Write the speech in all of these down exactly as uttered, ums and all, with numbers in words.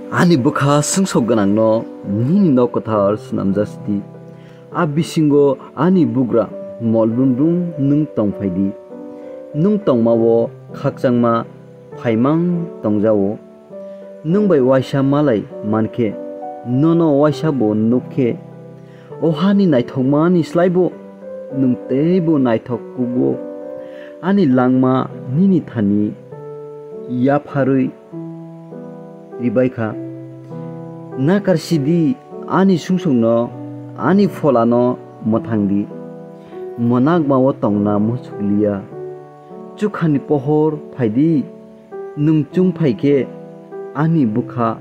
Ani bwkha sumsok gwnangno nini nok kwthar swnamjak sidi. A bisingo ani bugra mol brum brum nwng tong phai di. Nwng tongma-o khakchangma phaimang tongja-o. Nwng bai uaisa malai man khe, nono uaisa bo nuk khe, o hani naithokmani slai bo nwng teibo naithok kugo. Ani langma nini thani yapharwi ribai kha. Nakar sidi ani sumsokno, ani pholano mwthang di. Mwnakma-o tongna muchuk liya. Chukhani pohor phai di. Nwng chum phai khe ani bwkha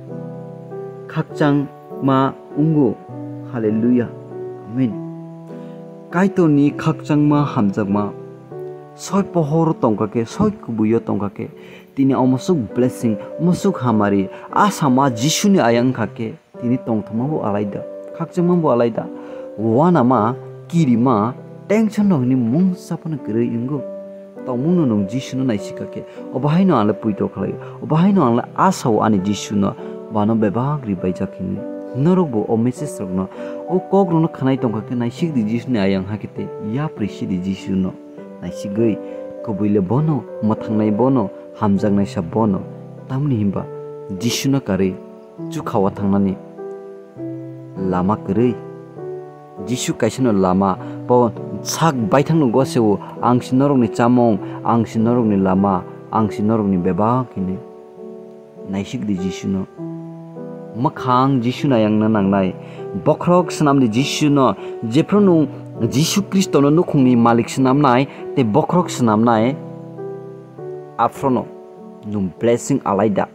khakchangma wngo. Hallelujah. Amen. Kaitorni khakchangma hamjakma soi pohor tongkha khe, soi kubui-o tongkha khe, tini omo swk blessing, omo swk hamari, a sama Jisuni ayang wngkha khe, tini tongthokma bo alaida, khakchangma bo alaida, uanama, kirima, tension rok hwnwi mungsa phano kwrwi wngo. Tongmungno nwng Jisuno naisika khe, obo haino ang le puito khlaio, obo haino ang le asao ani Jisuno, bano bebak ribaijak hinwi. Norokbo o message rokno, o kok rokno khwnai tongkha khe naisik di Jisuni ayang hakhe tei yapri sidi Jisuno. Naisigwi, kubui le bono, mwthangnai bono, hamjaknaisa bono. Tamni hwnba Jisuno karwi chukhao thangnani lama kwrwi. Jisu kaisano lama, bo sak baithangno goseo, "Ang si norokni chamung, ang si norokni lama, ang si norokni bebak," hinwi. Naisik di Jisuno. Mwkhang Jisu nayangna nangnai. Bokhorok swnam di Jisuno. Jephru nwng Jisu Khristono nukhungni malik swnamnai tei bokhorok swnamnai, aphrono nwng blessing alaida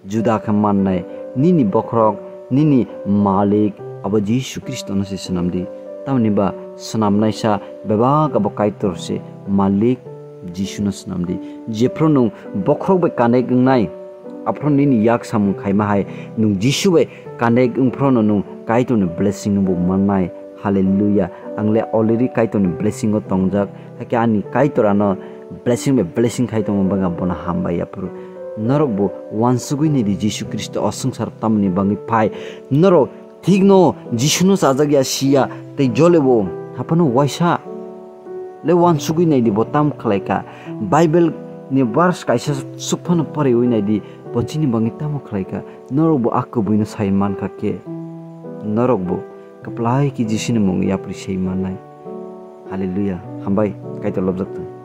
juda khe mannai. Nini bokhorok, nini malik abo Jisu Khristono se swnam di. Tamni ba swnamnaisa bebak abo Kaitor se, malik Jisuno swnam di. Jephru nwng bokhorok bai connect wngnai, aphuru nini yak samung khaima hai nwng Jisu bai connect wngphuru no nwng Kaitorni blessing no bo mannai. Hallelujah. Ang le already Kaitorni blessing o tongjak. Hakhe ani Kaitor ano blessing bai blessing khai tongma bagwi ang bono hambai aphuru. Norok bo uansugwi nai di Jisu Khristo o swngchar tamni bagwi phai. Norok thikno Jisuno chajak ya, si ya, tei jole bo haphano uaisa le uansugwi nai di, bo tam khlai kha. Bible ni verse kaisa suk phano poriwi nai di, bo chini bagwi tamo khlai kha. Norok bo a kubui no sai man kha khe, norok bo kwplai khe Jisuni mung yapri sai mannai. Hallelujah. Hambai, Kaitor lobjak thung.